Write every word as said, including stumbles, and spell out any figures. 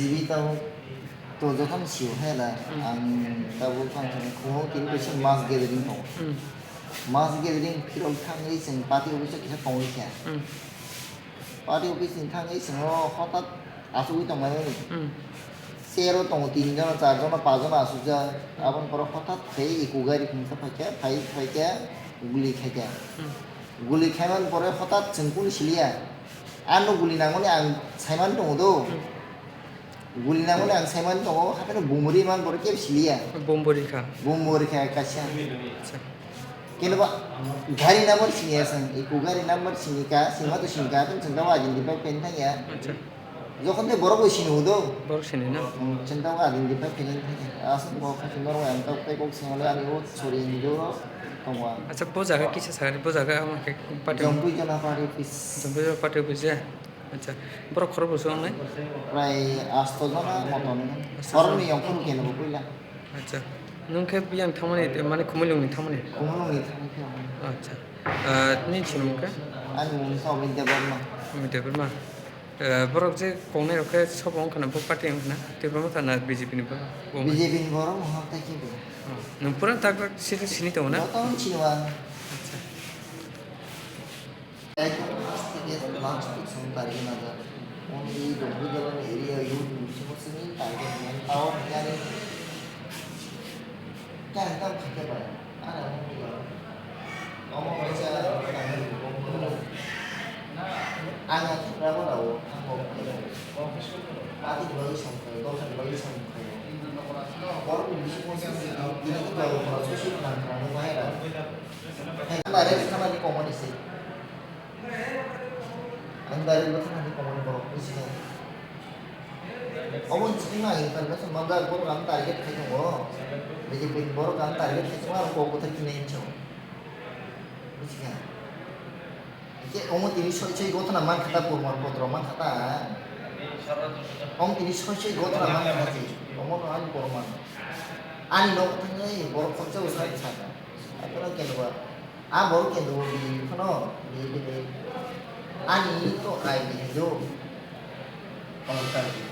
Tini tabuk to jotono sio hai da, hmm, ang tabuk ang sani khungo tini kaisa mass gathering tongo. Hmm. Mass gathering phirok thangwi chwng party office o kisa tongwi kha. Hmm. Party office ni thangwi chwng o hothat achugwi tongmani. Hmm. Chair o tongo tin jona, char jona, pas jona achukjak. Hmm. Aboni pore hothat phai eko gari khungsa phaikha, phai phaikha guli khaikha. Hmm. Guli khaimani pore hothat chwng kunu siliya. Ano guli nangmani ang saimani tongo do. Hmm. Guli nangmani ang saimani tongo, hapheno bumuri man borok kebo siliya. Bumuri kha. Bumuri kha kaisa. Acha. Keno ba gari number siniya sang, eko gari number sini ka, sima to sini ka, tong chwng tamo identify pen thangya. Acha. Jokhon de borok bo sini udo. Borok sini na? Hmm, chwng tamo identify pen thangya. Aswk bo khachi norok ang tok tei kok singole ani o sori ni doro tongo ang. Acha, bo jaga kisa sagani, bo jaga ama khe party. Jompui jona party office. Jompui jona party office ya? Acha, borok khorok bwswk wngnai? Prai asto jona motom. Asto jona. Borokni yongkhorni khe nabo puila. Acha, nwng khe biyang thangmani, mane Khumulwngni thangmani? Khumulwngni thangwi khe. Acha. Ah, nini sinimung khe? Ani mung khe Amit Debbarma. Amit Debbarma. Eh, borok je kongnai rok khe sobo wngkha na, bo party wngkha na? Tipra Motha na B J P ni borok? Bo wngkha? B J P ni borok wngkha tei khe bo. Oh, nwng pura tak tak sini, sini tongo na? Joto sini o ang. Acha. Ekdom last theke last thik song target na jak. Only Domboi Jala ni area youth ni bisingo sini target man power ni ani. Kaya tam khake bai. Ana mo ni ba. Omo bai sa. Ana thik rabo rabo. Ang bo. Ati ni bagwi sam khai, dosha ni bagwi sam khai. Borok ni bisingo sini, ini ko rabo rabo sini nang rabo bahai rabo. Ang direct bwthana ni komani se. Ang direct bwthana ni komani borok bujiya. Obo chini ma information manjak borok ang target khai tongo. B J P ni borok ang target khai tongo, ang kok bwthar khinai hinwi. Bujiya. Hingke omo tini soi soi gotona mankha ta, porman potro mankha ta. Omo tini soi soi gotona mankha ta, omo no ani porman. Ani nok thangwi borok khoroksa bo sai saka. Aphano kendo ba. A borok kendo bo bini phano, bini bini. Ani to ai bini do. Kono ta bini.